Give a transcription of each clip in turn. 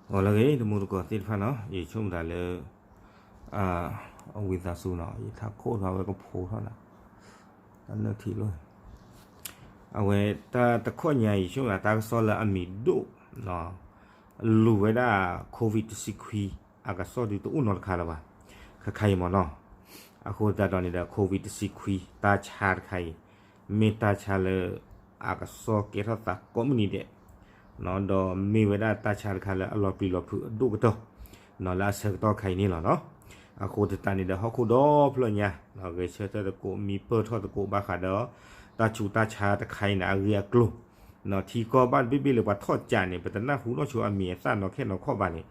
ဂီၤလၢအဂ့ၤ တံၤသကိးသ့ၣ်တဖၣ်နီၤ, ယဆိကမိၣ်သးလၢ အဝံသးစူၤနီၤ ယထးခိၣ်ထီၣ်ဝဲကဖိထီၣ်နၤ, တၢ်နၢၣ်ထံးလိၣ်, အဝဲတၢ်တခီညါအံၤ ယဆိကမိၣ်သးတၢ်ကစီၣ်လၢအမံၤဒိၣ် လူၤဝဲဒၣ် COVID တဆံခွံ အကစီၣ်ဒုးတအိၣ်နီတခါလၢၤဘၣ်, ခါခါအံၤမ့ၢ်နီၤ, အဃိသတးဒီးန့ၣ်ဒီး COVID တဆံခွံ တၢ်ဆါတခါအံၤ မ့ၢ်တၢ်ဆါလၢ အကစီၣ်ကဲထီၣ်သးကိးမုၢ်နံၤဒဲး ဒီးမ့ၢ်ဝဲဒၣ်တၢ်ဆါတခါလၢအလီၤပျံၤလီၤဖုးအဒိၣ်ကတၢၢ် လၢအဆၢကတီၢ်ခါအံၤန့ၣ်လီၤနီၤ, အဃိသတးန့ၣ်ဒီး ဟီၣ်ခိၣ်ဒီဖျၢၣ်ညါ ဂဲၤဆၢထၢၣ်သကိး မံပၢၢ်ထီၣ်သကိးဘၣ်ဃးဒီး တၢ်ဆူးတၢ်ဆါတခါအံၤန့ၣ် အဂ့ၢ်အကျိၤ ထံကီၢ်ဘၣ်တဘ့ၣ်ဘ့ၣ်လၢပှၤထီၣ်ကးန့ၣ် ပတနၢ်ဟူနီၢ်ဆိအမံၤအသၣ်နီၢ်ခဲနီၢ်ခီၣ်ဘၣ်န့ၣ်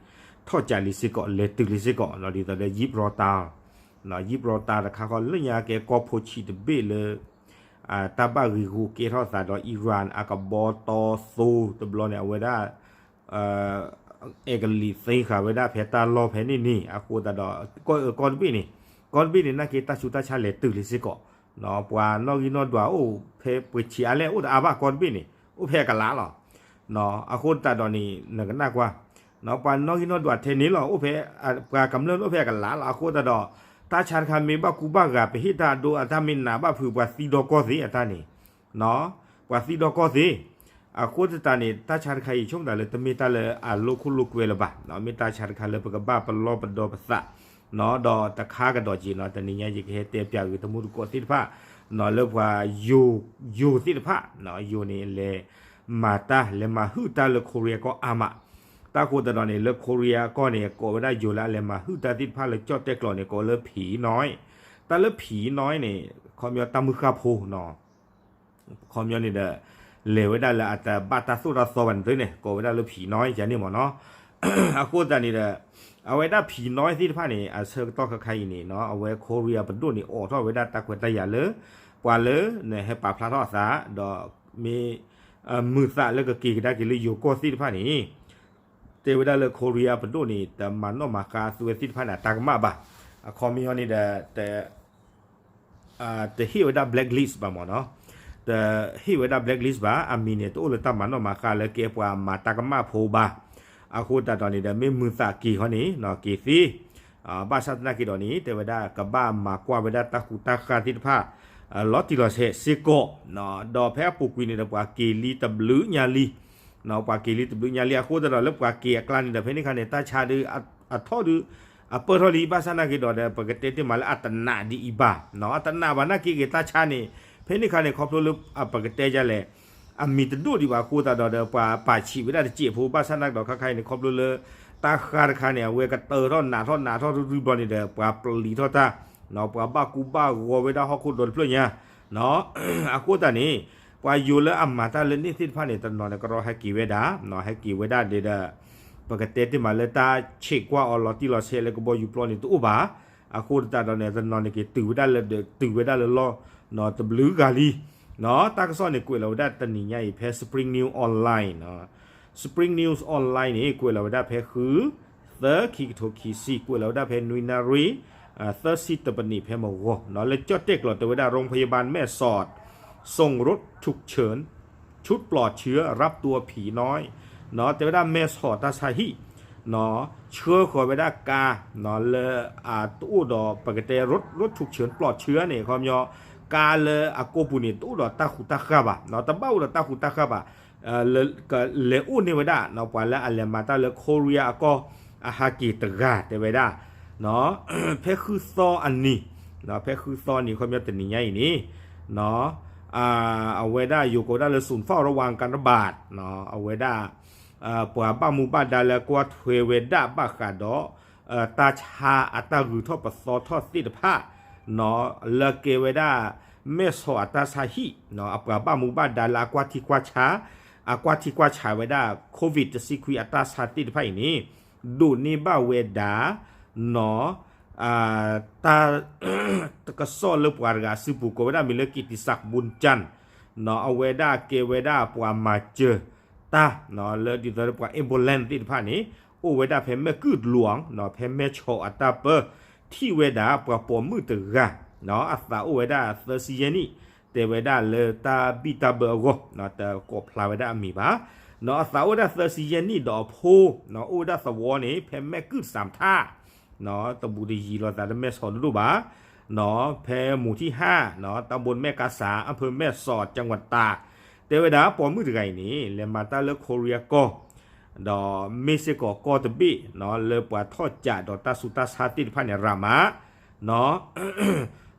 ထီၣ်ကးလံစ့ၢ်ကီး လဲၤတုၤလံစ့ၢ်ကီး ဒ်သိးဒီး ယံပရီတၢ် ယံပရီတၢ်တခါဃီလၢညါကဲကီၢ်ဖိဆံးတဘ့ၣ်လၢ တၢ်ဘၣ်ဂံာ်ဂူာ်ကဲထီၣ်သးဒီး Iran အကဘီတီသိတဘျီန့ၣ် အဝဲဒၣ် အဲကလံးသ့ဃာ်ဝဲဒၣ်ဖဲတၢ်လီၢ်ဖဲန့ၣ်န့ၣ် အဃိသတးဒီး ကီၢ်တဘ့ၣ်န့ၣ် ကီၢ်တဘ့ၣ်န့ၣ် နာ်က့တၢ်ဆူးတၢ်ဆါလဲၤတုၤလံစ့ၢ်ကီး ပှၤနီၣ်ဂံၢ်နီၣ်ဒွးအိၣ်ဖဲပှ့ၤဆံးအါလဲၣ် အိၣ်တအါဘၣ်ကီၢ်တဘ့ၣ်န့ၣ် အိၣ်ဖဲအကလးလီၤ. အဃိသတးဒီးန့ၣ် နကနၣ်ကွၢ် ပှၤနီၣ်ဂံၢ်နီၣ်ဒွးထဲန့ၣ်လီၤ အိၣ်ဖဲ ပှၤကမျၢၢ်အိၣ်ဖဲအကလးလီၤ. အဃိသတးဒီး တၢ်ဆါတခါမ့ၢ်ဘၣ်ကူဘၣ်ဂာ် ပဟ့ၣ်တၢ်အဒိ အတၢ်မ့ၢ်နးဘၣ်ဖုး ပှၤသံဒီကီၢ်သ့အတၢ်န့ၣ် ပှၤသံဒီကီၢ်သ့. အဃိသတးန့ၣ် တၢ်ဆါတခါအံၤ ဆိကမိၣ်သးလၢတမ့ၢ်တၢ်လၢအလိၣ်ခိၣ်လိၣ်ကွဲလၢၤဘၣ်, မ့ၢ်တၢ်ဆါတခါလၢပကဘၣ်ပလီၢ်ပဒီပသး ဒီးတခါကဒီးက့ၤနီၤ တနံၤညါယကဟဲတဲပၠးဂ့ၤ တံၤသကိးသ့ၣ်တဖၣ် လၢပှၤ ယိၤသ့ၣ်တဖၣ် ယိၤန့ၣ်လဲၤမၤတၢ် လဲၤမၤဟုၣ်တၢ်လၢ Korea ကီၢ်အါမး, တၢ်ဃိသတးဒီးန့ၣ် လၢ Korea ကီၢ်န့ၣ် ကိးဝဲဒၣ်ယိၤလၢအလဲၤမၤဟုၣ်တၢ်သ့ၣ်တဖၣ်လၢကၠီၣ်တဲၣ်ကျိာ်န့ၣ် ကိးလၢ ဖံနီၢ်, တၢ်လၢဖံနီၢ်န့ၣ် ခီပညီတၢ်မုၢ်ဃၢ်ဖိနီၤ ခီပညီန့ၣ်ဒီး လဲၤဝဲဒၣ်လၢအတဘၣ်တၢ်သိၣ်တၢ်သီဘၣ်န့ၣ်သုန့ၣ် ကိးဝဲဒၣ်လၢဖံနီၢ်ယၤန့ၣ်မ့ၢ်နီၤ. အဃိသတးန့ၣ်ဒီး အဝဲဒၣ်ဖံနီၢ်သ့ၣ်တဖၣ်န့ၣ် အဆၢကတီၢ်ခါခါအံၤန့ၣ်နီၤ အဝဲ Korea ပဒိၣ်န့ၣ် အိးထီၣ်ဝဲဒၣ်တၢ်ခွဲးတၢ်ယာ်လၢ ပှၤလၢ နဟဲပာ်ဖျါထီၣ်အသး ဒီးမ့ၢ် မုာ်သးလၢကက့ၤကဒါက့ၤလၢယိၤကီၢ်သ့ၣ်တဖၣ်န့ၣ် တဲဝဲဒၣ်လၢ Korea ပဒိၣ်န့ၣ် တမၤနီၣ်မၤဃါအသုဝဲသ့ၣ်တဖၣ်န့ၣ် အတၢ်ကမၣ်ဘၣ်. အခီပညီန့ၣ်ဒီး တဟ့ၣ်ဝဲဒၣ် blacklist ဘၣ်မ့ၢ်နီၤ, တဟ့ၣ်ဝဲဒၣ် blacklist ဘၣ်, အမံၤန့ၣ် တအိၣ်လၢတၢ်မၤနီၣ်မၤဃါလၢကဲပှၤမၤတၢ်ကမၣ်ဖိဘၣ်. အဃိသတးဒီးန့ၣ်ဒီး မ့ၢ်မုာ်သးက့ၤဃီန့ၣ် က့ၤသ့, ဘၣ်ဆၣ်သနာ်က့ဒီးန့ၣ် တဲဝဲဒၣ်ကဘၣ်မၤကွၢ်ဝဲဒၣ်တၢ်ဃူတၢ်ဃါသ့ၣ်တဖၣ် လီၤတံၢ်လီၤဆဲးစ့ၢ်ကီး, ဒီးဖဲအပူၤကွံာ်န့ၣ်ဒီး ပှၤက့ၤလံတဘျုးညါလံ ပှၤက့ၤလံတဘျုးညါလံ အဃိသတးဒီးလၢပှၤက့ၤအကျါန့ၣ်ဒီး ဖဲန့ၣ်ခါန့ၣ် တၢ်ဆါဒုး အထီၣ်ဒုး အပၢၢ်ထီၣ်လံ ဘၣ်ဆၣ်သနာ်က့ဒီး ပကတဲတ့ၢ်မးလၢအတနးဒ်အံၤဘၣ်, အတနးဘၣ်နာ်က့ဂ့ၤ တၢ်ဆါန့ၣ် ဖဲန့ၣ်ခါန့ၣ် ခီဖျိလၢ ပကတဲဒ်လဲၣ် အမံၤတဒိၣ်ဒံးဘၣ်အဃိသတးဒီး ပှၤပာ်ဆံးဝဲဒၣ်တစဲးဖိ ဘၣ်ဆၣ်သနာ်က့ဒီး ခါခါအံၤန့ၣ် ခီဖျိလၢ တၢ်ဃါတခါန့ၣ် အဝဲကတၢၢ်ထီၣ်နးထီၣ်နးထီၣ်ရုၢ်ရုၢ်ဘျီန့ၣ်ဒီး ပှၤပျံၤထီၣ်တၢ် ပှၤဘၣ်ကူဘၣ်ဂီၤဝဲဒၣ်ဟီၣ်ခိၣ်ဒီတဖျၢၣ်ညါ အဃိသတးန့ၣ် ပှၤယိၤလၢအမၤတၢ်လၢန့ၣ်သ့ၣ်တဖၣ်န့ၣ် တနီၤန့ၣ် ကရီဟဲက့ၤဝဲဒၣ်, ဟဲက့ၤဝဲဒၣ်ဒီး ပကတဲတ့ၢ်မးလၢတၢ်ဆဲးကွၢ်အီၤလီၤတံၢ်လီၤဆဲးလၢကဘီယူၤပျီန့ၣ်တအိၣ်ဘၣ်. အဃိသတးဒီးန့ၣ် တနီၤန့ၣ်က့ၤတုၤဝဲဒၣ်လၢ တုၤဝဲဒၣ်လၢလီၢ် တဘျုးဂၤလံ. တၢ်ကစီၣ်န့ၣ် ကွဲးလီၤဝဲဒၣ်တနံၤညါအံၤ ဖဲ Spring News Online, Spring News Online န့ၣ် ကွဲးလီၤဝဲဒၣ်ဖဲဃု သၢ ခံကထိခံဆံ ကွဲးလီၤဝဲဒၣ်ဖဲနွံနၣ်ရံၣ် သၢဆံတပနံးဖဲမုၢ်ဂီၤ လၢကၠီၣ်တဲၣ်ကျိာ်တဲဝဲဒၣ် โรงพยาบาลแม่สอด ส่งรถฉุกเฉิน ชุดปลอดเชื้อรับตัวผีน้อย တဲဝဲဒၣ်မဲဆီၣ်တၢ်ဆါဟံၣ် ဆှၢဃီၤဝဲဒၣ်ကါ လၢ တအိၣ်ဒီး ပကတဲ รถ รถฉุกเฉินปลอดเชื้อ န့ၣ် ခီပညီ ကါလၢအကိာ်ပူၤန့ၣ် တအိၣ်ဒီးတၢ်ဃူတၢ်ဃါဘၣ်, တဘၣ်အိၣ်ဒီးတၢ်ဃူတၢ်ဃါဘၣ် ကလဲၤအိၣ်န့ၢ်ဝဲဒၣ် ပှၤလၢအလဲၤမၤတၢ်လၢ Korea အကီၢ် အဟးက့ၤတဂၤတဲဝဲဒၣ် ဖဲဃုသီအနံၤ, ဖဲဃုသီအနံၤ ခီပညီတနံၤညါအံၤန့ၣ် အဝဲဒၣ်ယိၤကိးဝဲဒၣ်လၢ ศูนย์เฝ้าระวังการระบาด အဝဲဒၣ် ပှၤဘၣ်မူဘၣ်ဒါလၢကွၢ်ထွဲဝဲဒၣ်ဘၣ်ဃးဒီး တၢ်ဆါအတၢ်ဂုၤထီၣ်ပသီထီၣ်သ့ၣ်တဖၣ် လၢကဲဝဲဒၣ် မဲဆီၣ်အတၢ်ဆါဟံၣ် အပှၤဘၣ်မူဘၣ်ဒါလၢအကွၢ်ထံကွၢ်ဆး အကွၢ်ထံကွၢ်ဆးဝဲဒၣ် COVID တဆံခွံအတၢ်ဆါသ့ၣ်တဖၣ်အံၤန့ၣ် ဒိးန့ၢ်ဘၣ်ဝဲဒၣ် တၢ် တၢ်ကစီၣ်လၢပှၤတဂၤအစုပူၤ ကိးဝဲဒၣ်မ့ၢ်လၢ กิตติศักดิ์ บุญจันทร์ အဝဲဒၣ်ကဲဝဲဒၣ်ပှၤမၤစၢၤတၢ် လၢဒ်သိးပှၤ ambulance သ့ၣ်တဖၣ်န့ၣ် အိၣ်ဝဲဒၣ်ဖဲမဲကုၢ်လွံၢ် ဖဲမဲဆီၣ်အတၢ်ပၢ ထံၣ်ဝဲဒၣ်ပှၤပိာ်မုၣ်တဂၤ အသးအိၣ်ဝဲဒၣ်သၢဆံယဲၢ်နံၣ် တဲဝဲဒၣ်လၢတၢ်ဘံၣ်တၢ်ဘၢအဂီၢ် တကိးဖျါဝဲဒၣ်အမံၤဘၣ်. အသးအိၣ်ဝဲဒၣ်သၢဆံယဲၢ်နံၣ်ဒီးအဖိ အိၣ်ဝဲဒၣ်သဝီန့ၣ် ဖဲမဲၣ်ကုၢ်စၣ်ထၣ် တဘူးတယံၤလိာ်သးတမဲၢ်ဆီးဒိၣ်ဒိၣ်ဘၣ်, ဖဲမူၤထံၣ်ဟၣ် တၢ်ဘိမဲၣ်ကါစး အဖၢမဲၢ်ဆီး ကၠၣ်ဝတၤ, တဲဝဲဒၣ်ပိာ်မုၣ်တဂၤအံၤန့ၣ် လဲၤမၤတၢ်လၢခိရံယါကီၢ် ဒီးမ့ၢ်စ့ၢ်ကီးကီၢ်တဘ့ၣ် လၢပှၤထီၣ်ကးဒီးတၢ်ဆူးတၢ်ဆါသ့ၣ်တဖၣ်န့ၣ်ရၤမး,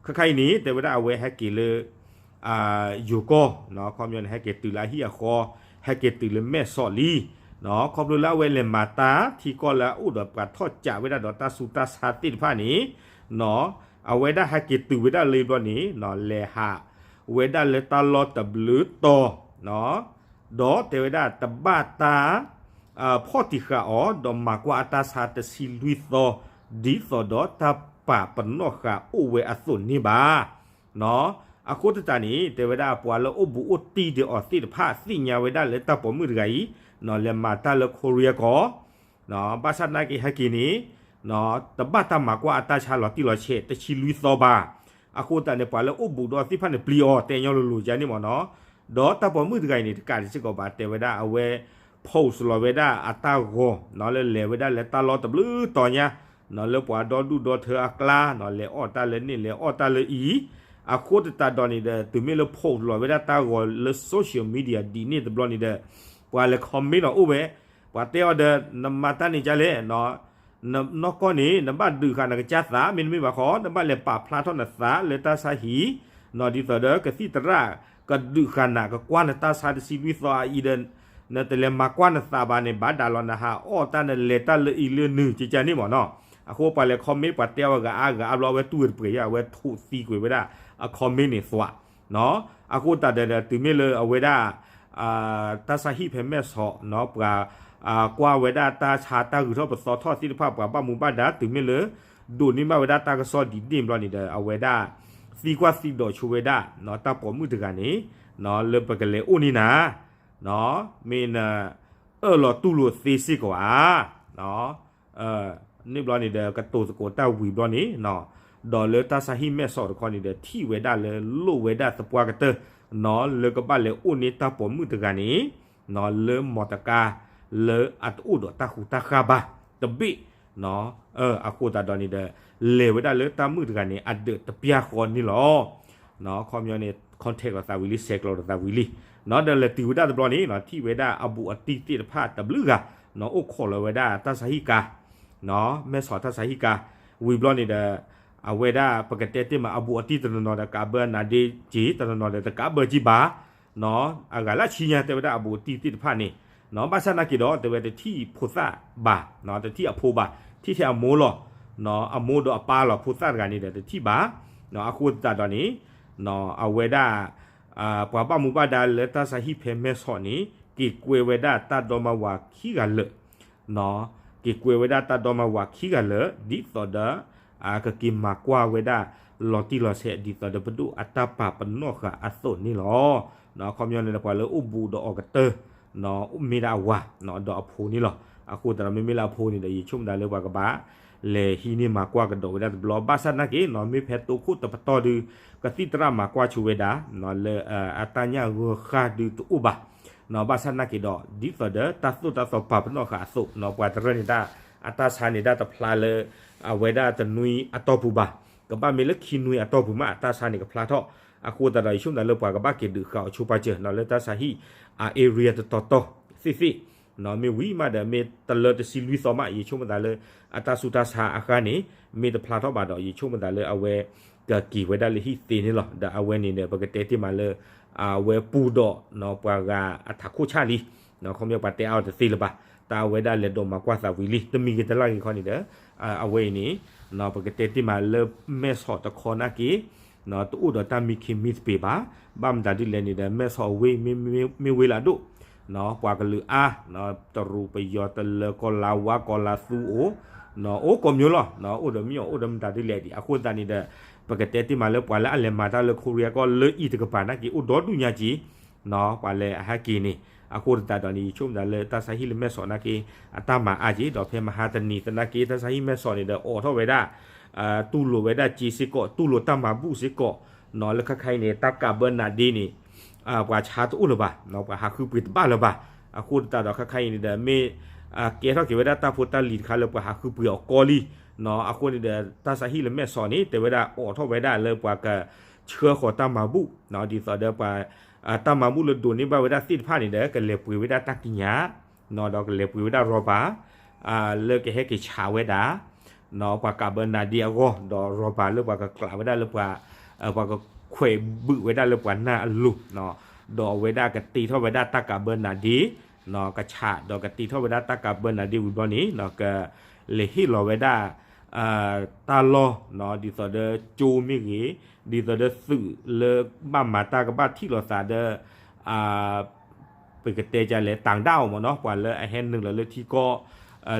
ခါခါအံၤန့ၣ် တဲဝဲဒၣ်အဝဲဟဲက့ၤလၢ ယိၤကီၢ်, ခီပညီန့ၣ် ဟဲက့ၤတုၤလၢအဟံၣ်အဃီ, ဟဲက့ၤတုၤလၢမဲၢ်ဆီးလံ, ခီဖျိလၢအဝဲလဲၤမၤတၢ်ထံကီၢ်လၢအအိၣ်ဒီးပှၤထီၣ်ကးဝဲဒၣ်ဒီးတၢ်ဆူးတၢ်ဆါသ့ၣ်တဖၣ်န့ၣ်, အဝဲဒၣ်ဟဲက့ၤတုၤဝဲဒၣ်လၢဘျီန့ၣ် လဲၤဟးဝဲဒၣ်လၢတၢ်လီၢ်တဘျုးတီၤ ဒီးတဲဝဲဒၣ်တဘၣ်တၢ် ဖီၣ်တံၢ်ဃာ်အီၤ ဒီးမၤကွၢ်အတၢ်ဆါတဆံလွံၢ်သီ ဒ်သိးဒီးတၢ်ပာ်ပနီၣ်ဃာ်အိၣ်ဝဲအသိးန့ၣ်ဘၣ်. အဃိသတးန့ၣ် တဲဝဲဒၣ်ပှၤလၢအိၣ်ဘူးအိၣ်တံၢ်ဒီးအီၤသ့ၣ်တဖၣ် သ့ၣ်ညါဝဲဒၣ်လၢတၢ်ပိာ်မုၣ်တဂၤအံၤ လဲၤမၤတၢ်လၢခိရံယါကီၢ် ဘၣ်ဆၣ်သနာ်က့ဟဲက့ၤန့ၣ် တဘၣ်တၢ်မၤကွၢ်အတၢ်ဆါလီၤတံၢ်လီၤဆဲး တဆံလွံၢ်သီဘၣ်. အဃိသတးန့ၣ် ပှၤလၢအိၣ်ဘူးဒီးအီၤသ့ၣ်တဖၣ်န့ၣ် ပျံၤအီၤတဲညီလိၤလိၤယါန့ၣ်မ့ၢ်နီၤ, ဒီးတၢ်ပိာ်မုၣ်တဂၤအံၤန့ၣ် တကးဒံးစ့ၢ်ကီးဘၣ် တဲဝဲဒၣ်အဝဲ post လီၤဝဲဒၣ်အတၢ်ဂီၤ လၢလဲၤဝဲဒၣ်လၢတၢ်လီၢ်တဘျုးတီၤညါ လၢပှၤဒီဒူၣ်ဒီထၢအကျါ လဲၤအီၣ်တၢ်လၢန့ၣ် လဲၤအီၣ်တၢ်လၢအံၤ, အဃိသတးဒီးန့ၣ်ဒီး တုၤမ့ၢ်လၢ post လီၤဝဲဒၣ်တၢ်ဂီၤလၢ social media ဒ်န့ၣ်တဘျီန့ၣ်ဒီး ပှၤလဲၤ comment အီၤအိၣ်ဝဲ, ပှၤတဲအီၤဒီး နမၤတၢ်န့ၣ်ဒ်လဲၣ် နီၢ်ကီၢ်န့ၣ် နဘၣ်ဒုးဃာ်နကစၢ်သး မ့တမ့ၢ်ဘၣ်ဃီ နဘၣ်လဲၤပာ်ဖျါထီၣ်နသးလၢတၢ်ဆါဟံၣ်, ဒ်သိးဒီးကသံၣ်သရၣ် ကဒုးဃာ်နၤ ကကွၢ်နတၢ်ဆါတဆံလွံၢ်သီအံၤဒီး နတလဲၤမၤကွၢ်နသးဘၣ်န့ၣ် ဘၣ်ဒၣ်လီၤနဟးအီၣ်တၢ်နလဲၤတၢ်လၢအံၤလၢနုၤ ကကန့ၣ်မ့ၢ်နီၤ. အဃိပှၤလဲၤ comment ပှၤတဲအီၤဂၤအါဂၤအါဘျီ အဝဲတူၢ်ဝဲတပှဲၤယါ အဝဲထိၣ်သံကွံာ်ဝဲဒၣ်အ comment န့ၣ်သွး အဃိသတးဒီး တုၤမ့ၢ်လၢအဝဲဒၣ် တၢ်ဆါဟံၣ်ဖဲမဲၢ်ဆီး ပှၤကွၢ်ဝဲဒၣ်တၢ်ဆါတၢ်ဂုၤထီၣ်ပသီထီၣ်သ့ၣ်တဖၣ် ပှၤဘၣ်မူဘၣ်ဒါ တုၤမ့ၢ်လၢ ဒိးန့ၢ်ဘၣ်ဝဲဒၣ်တၢ်ကစီၣ်ဒ်န့ၣ်ဘျီန့ၣ်ဒီး အဝဲဒၣ် သံကွၢ်သံဒိးဆိဝဲဒၣ် တၢ်ပိာ်မုၣ်တဂၤန့ၣ် လၢပကလဲၤအိၣ်န့ၢ်နၤ မ့ၢ်န အၢၣ်လီၤတူၢ်လိာ်သ့စ့ၢ်ကီးဧါ န့ၣ်ဘျီန့ၣ်ဒီး ကတိၤသကိးတၢ်ဝံၤဘျီန့ၣ် ဒီးလၢတၢ်ဆါဟံၣ်မဲၢ်ဆီးတခီန့ၣ်ဒီး ထံၣ်ဝဲဒၣ်လၢလိၣ်ဝဲဒၣ်သပှၢ်ကတၢၢ် လၢကဘၣ်လဲၤအိၣ်န့ၢ်တၢ်ပိာ်မုၣ်တဂၤန့ၣ် လၢမီတကါ လၢအတအိၣ်ဒီးတၢ်ဃူတၢ်ဃာ်ဘၣ်တဘ့ၣ် အဃိသတးဒီးန့ၣ်ဒီး လဲၤဝဲဒၣ်လၢတၢ်မုၣ်တဂၤန့ၣ် အဒၢးတပျၢ်ဃီန့ၣ်လီၤ. ခီပညီန့ၣ် contact လိာ်သးဝံၤလံ ဆဲးကျိးလိာ်သးဝံၤလံ ဒီးလဲၤတုၤဝဲဒၣ်တဘျီန့ၣ် ထံၣ်ဝဲဒၣ်အဘူးအတံၢ်သ့ၣ်တဖၣ်တဘျုးဂၤ အိၣ်ခိးလီၤဝဲဒၣ်တၢ်ဆါဟံၣ်ကါ မဲၢ်ဆီးတၢ်ဆါဟံၣ်ကါ ဝံၤဘျီန့ၣ်ဒီး အဝဲဒၣ်ပကတဲတ့ၢ်မး အဘူးအတံၢ်တနီၤနီၤဒီး ကးဘၢနါဒ့က့ၤ တနီၤနီၤဒီး တကးဘၢက့ၤဘၣ် အဂၤလၢဆံညါ တဲဝဲဒၣ်အဘူးအတံၢ်သ့ၣ်တဖၣ်န့ၣ် ဘၣ်ဆၣ်နာ်က့ၤဒီး တဲဝဲတထံၣ်ဖိသၣ်ဘၣ် တထံၣ်အဖိဘၣ် ထံၣ်ထဲအမိၢ်လီၤ. အမိၢ်ဒီးအပၢ်လီၤ ဖိသၣ်တဂၤန့ၣ်ဒီး တထံၣ်ဘၣ် အဃိသတးဒီးန့ၣ် အဝဲဒၣ် ပှၤဘၣ်မူဘၣ်ဒါလၢတၢ်ဆါဟံၣ်ဖဲမဲၢ်ဆီးန့ၣ် က့ၤကွဲဝဲဒၣ်တၢ်ဒီမါဝၤခံဂၤလၢာ် က့ၤကွဲဝဲဒၣ်တၢ်ဒီမါဝၤခံဂၤလၢာ် ဒ်သိးဒီး ကက့ၤမၤကွၢ်ဝဲဒၣ် လီၤတံၢ်လီၤဆဲး ဒ်သိးဒီးပဒိၣ်အတၢ်ပာ်ပနီၣ်ဃာ်အသိးန့ၣ်လီၤ. ခီပညီန့ၣ် ပှၤလၢအိၣ်ဘူးဒီးအီၤကတၢၢ် မ့ၢ်ဒၣ်အဝၤ ဒီးအဖိန့ၣ်လီၤ. အဃိသတးဒီး မ့မ့ၢ်လၢအဖိန့ၣ်ဒီး ယဆိကမိၣ်သးလၢပှၤကဘၣ် လဲၤဟံးန့ၢ်မၤကွၢ်ကဒီးဝဲဒၣ်တဘျီ ဘၣ်ဆၣ်နာ်က့ၤ မ့ၢ်ဖဲတိခိၣ်တပတီၢ်ဒုး ကသံၣ်သရၣ်မၤကွၢ်ဆိဝဲဒၣ် လၢအတၢ်ညၣ်ဂၢၢ်ဃၢ်ဒုးတအိၣ်ဘၣ် ဘၣ်ဆၣ်နာ်က့ၤဒီး ဒ်သိးဒီးတၢ်သိၣ်တၢ်သီပာ်ပနီၣ်ဃာ်အသိး ပှၤတရၢန့ၣ်ဒၣ် အတၢ်ဆါန့ၣ်ဒၣ်တဖျါလၢ အဝဲဒၣ်တနွံအတီၢ်ပူၤဘၣ်. ကဘၣ်မ့ၢ်လၢခံနွံအတီၢ်ပူၤမး အတၢ်ဆါန့ၣ်ကဖျါထီၣ်. အဃိသတးဒီး ယဆိကမိၣ်သးလၢပှၤကဘၣ်က့ၤဒုးဃာ်အီၤဆိပာ်စၢၤ လၢတၢ်ဆါဟံၣ်အ area တတီၤတီၤသ့ၣ်သ့ၣ် မ့ၢ်ဝံၤမးဒီး မ့ၢ်တလၢတဆံလွံၢ်သီမး ယဆိကမိၣ်သးလၢ အတၢ်ဆူးတၢ်ဆါအဃၢန့ၣ် မ့ၢ်တဖျါထီၣ်ဘၣ်ဒီး ယဆိကမိၣ်သးလၢအဝဲ ကက့ၤဝဲဒၣ်လၢဟံၣ်သ့န့ၣ်လီၤ. ဒီးအဝဲန့ၣ်ဒီး ပကတဲတ့ၢ်မးလၢ အဝဲပူၤဒီး ပှၤဂၤအထးခိၣ်ဆၣ်လံ. ခီပညီပှၤတဲအါအီၤတသ့လၢၤဘၣ်. တၢ်အဝဲဒၣ်လဲၤဒိးမၤကွၢ်သးဝံၤလံ တမံၤဂ့ၤတလၢ်ဂ့ၤခီန့ၣ်ဒီး အဝဲအံၤန့ၣ် ပကတဲတ့ၢ်မးလၢမဲၢ်ဆီးတခီနာ်က့ၤ တအိၣ်ဒီးတၢ်မံခ့မံသပ့ၤဘၣ်. ဘၣ်မတၤဒ်လဲၣ်န့ၣ်ဒီး မဲၢ်ဆီးအဝ့ၢ် မ့ၢ်ဝ့ၢ်လၢအဒိၣ် ပှၤကလုာ်အါ တရူးပယီၤတလၢၤ ကီၤလၤဝါကီၤလၤသူအိၣ် အိၣ်ကိးမံၤလီၤ. အိၣ်ဒီးမ့ၢ်အီၤ အိၣ်ဒီးမတၤဒ်လဲၣ်ဒံး အဃိသတးန့ၣ်ဒီး ပကတဲတ့ၢ်မးလၢပှၤလၢအလဲၤမၤတၢ်လၢခိရံယါကီၢ်လၢအံၤတကပၤနာ်က့ၤ အိၣ်ဒီဒူၣ်ညါက့ၤ ပှၤလဲၤအဟဲက့ၤန့ၣ် အဃိသတးဒီးန့ၣ် ယဆိကမိၣ်သးလၢတၢ်ဆါဟံၣ်လၢမဲၢ်ဆီးနာ်က့ၤ အတၢ်မၤအါက့ၤ ဒီးဖဲမဟါတနံၤသနာ်က့ တၢ်ဆါဟံၣ်မဲၢ်ဆီးန့ၣ်ဒီး အိးထီၣ်ဝဲဒၣ် တူၢ်လိာ်ဝဲဒၣ်စ့စ့ၢ်ကီး တူၢ်လိာ်တၢ်မၤဘူၣ်စ့ၢ်ကီး လၢခါခါအံၤန့ၣ် တၢ်ကးဘၢနးဒ့န့ၣ် ပှၤဆါတအိၣ်လၢၤဘၣ်, ပှၤဟးဃုပှ့ၤတဘၣ်လၢၤဘၣ်. အဃိသတးဒီး ခါခါအံၤန့ၣ်ဒီး မ့ၢ်ကဲထီၣ်က့ၤဝဲဒၣ် တၢ်ဖိတၢ်လံၤတခါလၢပှၤဟးဃုပှ့ၤအီၤကီလံ. အဃိန့ၣ်ဒီး တၢ်ဆါဟံၣ်လၢမဲၢ်ဆီးန့ၣ် တဲဝဲဒၣ်အိးထီၣ်ဝဲဒၣ်လၢပှၤကဆှၢဃီၤတၢ်မၤဘူၣ်, ဒ်သိးဒီးပှၤ တၢ်မၤဘူၣ်လၢဒိးန့ၢ်ဘၣ်ဝဲဒၣ်သ့ၣ်တဖၣ်န့ၣ်ဒီး ကလဲၤပှ့ၤဝဲဒၣ်တၢ်ကံးညာ်, ဒီးကလဲၤပှ့ၤဝဲဒၣ် rubber လၢကဟဲက့ၤဆးဝဲဒၣ် ပှၤကးဘၢနးဒ့အဂီၢ်, ဒီး rubber လၢပှၤကကျးဝဲဒၣ်လၢပှၤ ပှၤကခွဲးဘုးဝဲဒၣ်လၢပှၤနၢ်အလိၤ, ဒီးအဝဲဒၣ်ကတ့ထီၣ်ဝဲဒၣ်တၢ်ကးဘၢနးဒ့, ကဆးဒီးကတ့ထီၣ်ဝဲဒၣ်တၢ်ကးဘၢနးဒ့ဝံၤဘျီန့ၣ် ကလဲၤဟ့ၣ်လီၤဝဲဒၣ် တၢ်လီၢ် ဒ်သိးဒီးကၠိမ့ၢ်ဂ့ၤ, ဒ်သိးဒီးသုးလၢဘၣ်မၤတၢ်ကဘၣ်ထံၣ်လိာ်သးဒီး ပကတဲဒ်လဲၣ် တၢ်ဒၣ်အီၤမ့ၢ်နီၤ, ပှၤလၢအဟဲနုာ်လီၤလၢထံကီၢ်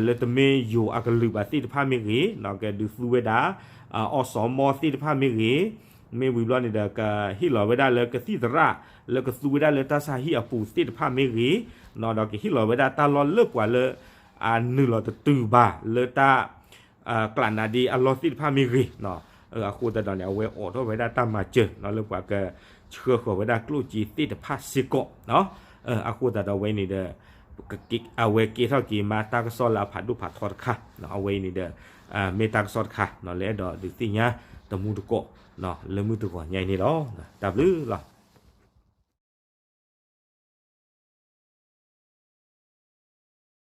လၢတမ့ၢ်ယိၤအကလုာ်ဘၣ်သ့ၣ်တဖၣ်မ့ၢ်ဂ့ၤ, ကဒုးသူဝဲဒၣ် အီၣ်စီၤမီၢ်သ့ၣ်တဖၣ်မ့ၢ်ဂ့ၤ, မ့ၢ်ဝံၤဘျီန့ၣ်ဒီး ကဟ့ၣ်လီၤဝဲဒၣ်လၢကသံၣ်သရၣ် လၢကသူဝဲဒၣ်လၢတၢ်ဆါဟံၣ်အပူၤသ့ၣ်တဖၣ်မ့ၢ်ဂ့ၤ, ဒီးကဟ့ၣ်လီၤဝဲဒၣ်တၢ်လီၢ်လၢပှၤလၢ အနုာ်လီၤတတုၤဘၣ်လၢတၢ် ကျးနးဒ့အလီၢ်သ့ၣ်တဖၣ်မ့ၢ်ဂ့ၤ, အဃိသတးဒီးန့ၣ် အဝဲအိးထီၣ်ဝဲဒၣ်တၢ်မၤစၢၤလၢပှၤကဆှၢဃီၤဝဲဒၣ်ကျိၣ်စ့သ့ၣ်တဖၣ်စ့ၢ်ကီး, အဃိသတးဒီးအဝဲန့ၣ်ဒီး အဝဲကဲထီၣ်က့ၤမးတၢ်ကစီၣ်လၢအဖးဒိၣ်ဖးထီတခါ, အဝဲအံၤန့ၣ်ဒီး မ့ၢ်တၢ်ကစီၣ်တခါ လၢအဲၣ်ဒိးဒုးသ့ၣ်ညါတမူတကိး လၢမုၢ်တဂီၤညါအံၤန့ၣ်လီၤ. တၢ်ဘျုးလီၤ.